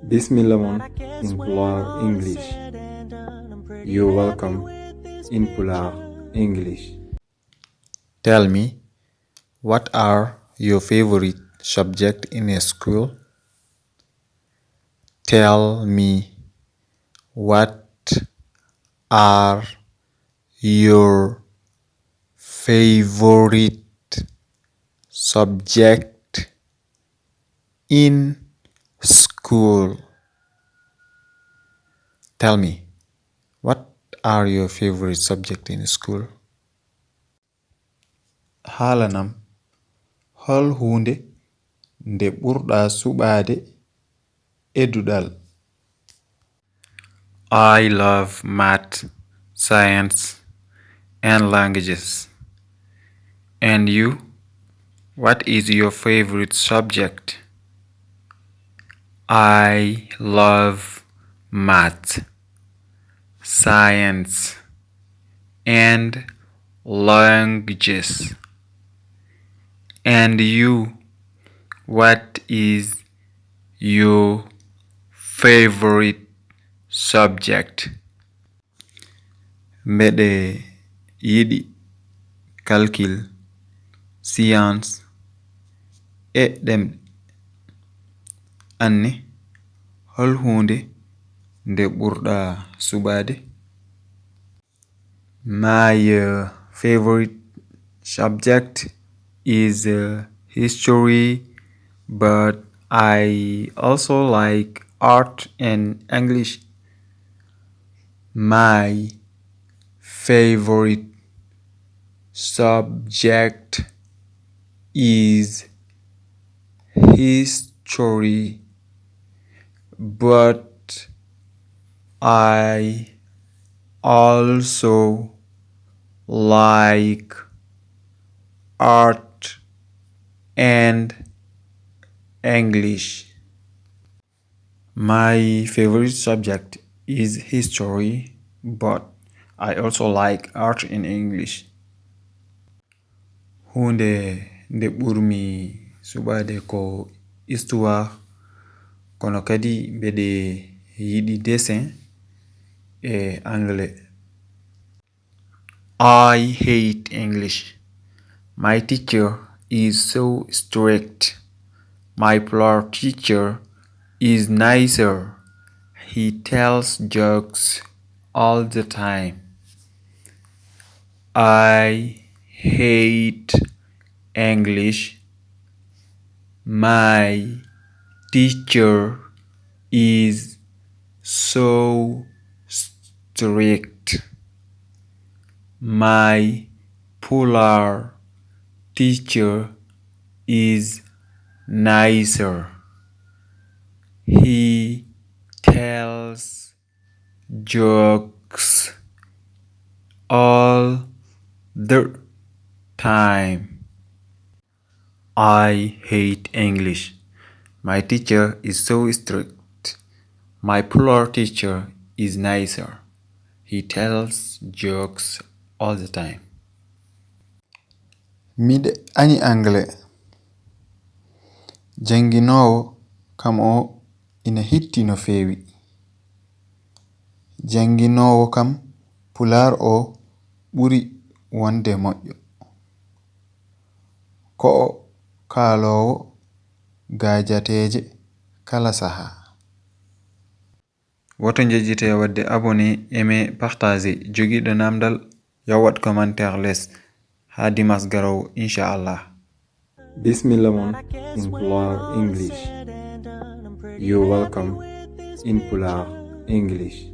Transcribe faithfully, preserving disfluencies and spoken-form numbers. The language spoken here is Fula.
Bismillah mon in Pulaar English. You're welcome in Pulaar English. Tell me, what are your favorite subject in a school? Tell me, what are your favorite subject in school? Tell me, what are your favorite subject in school? Haalanam, hol huunde nde ɓurɗa suɓaade e duɗal? I love math, science, and languages. And you? What is your favorite subject? I love math, science, and languages. And you? What is your favorite subject? Mbeɗe yiɗi calcul, science, e ɗemɗe. An ne, hol huunde nde ɓurɗa suɓaade? My uh, favorite subject is uh, history, but I also like art and English. My favorite subject is history, but I also like art and English. My favorite subject is history, but I also like art and English. Huunde nde ɓurmi suɓaade ko histoire, kono kadi mbeɗe yiɗi dessin e anglais. I hate English. My teacher is so strict. My Pulaar teacher is nicer. He tells jokes all the time. I hate English. My teacher is so strict. My Pulaar teacher is nicer. He tells jokes all the time. I hate English. My teacher is so strict. My Pulaar teacher is nicer. He tells jokes all the time. Miɗe añi anglais. Jannginoowo kam o ina hitti no feewi. Jannginoowo kam Pulaar o ɓuri wonde moƴƴo. Ko o kaaloowo gaajateeje kala sahaa. Woto njejjite waɗde abonné, aimé, partagé. Jogiiɗo naamndal, yo waɗ commentaire les. Haa dimanche garoowo, inchallah. Bismillah mon in Pulaar English. You're welcome in Pulaar English.